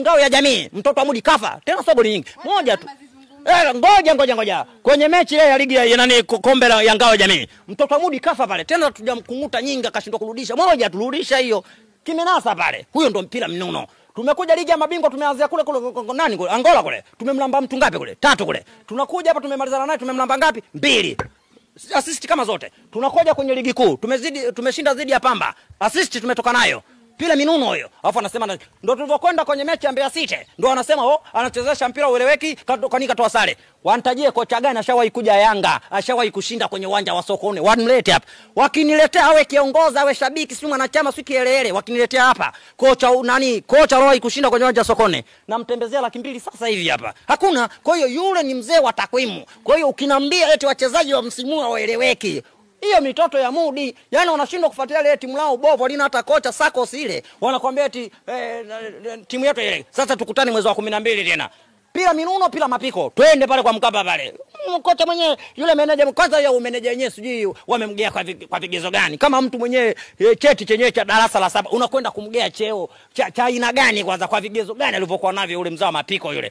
Ngao ya Jamii, mtoto wa Mudi kafa. Tena sio goli nyingi. Moja tu. Ngoja. Kwenye mechi ile ya ligi ya nani, kombe la ya Ngao ya Jamii, mtoto wa Mudi kafa pale. Tena tujamkunguta nyingi akashindwa kurudisha. Moja turudisha hiyo. Kimenasa pale. Huyo ndo mpira mnono. Tumekuja ligi ya mabingwa, tumeanzia kule kule nani kule Angola kule. Tumemlamba mtu ngapi kule? 3 kule. Tunakuja hapa tumemalizana naye tumemlamba ngapi? 2. Assist kama zote. Tunakuja kwenye ligi kuu, tumeshinda zidi ya Pamba. Assist tumetoka nayo. Pila minuno hiyo. Alafu anasema ndio tulivyokwenda kwenye mechi ya Mbeya City. Ndio anasema oh, anachezesha mpira ueleweki, kwani katoa sare. Wanitajie kocha gani ashawahi kuja Yanga, ashawahi kushinda kwenye uwanja wa Sokoine. Wanilete hapa. Wakiniletea awe kiongoza, awe shabiki, si mwanachama, si kielele. Wakiniletea hapa kocha nani, kocha aliyewahi kushinda kwenye uwanja wa Sokoine, namtembezea 200,000 sasa hivi hapa. Hakuna. Kwa hiyo yule ni mzee wa takwimu. Kwa hiyo ukiniambia eti wachezaji wa msimu hawaeleweki, hiyo mitoto ya Mudi, yani wanashindwa kufuatilia ile timu lao bovu, halina hata kocha Sakos ile. Wanakuambia eti timu yetu ile. Sasa tukutane mwezi wa 12 tena. Pila minuno, pila mapiko. Twende pale kwa Mkapa pale. Kocha mwenyewe, yule meneja kwanza, yeye meneja yenyewe sijui wamemgea kwa vigezo gani. Kama mtu mwenyewe cheti chenyewe cha darasa la 7 unakwenda kumgea cheo cha aina gani kwanza, kwa vigezo gani alivyokuwa navyo yule mzao mapiko yule.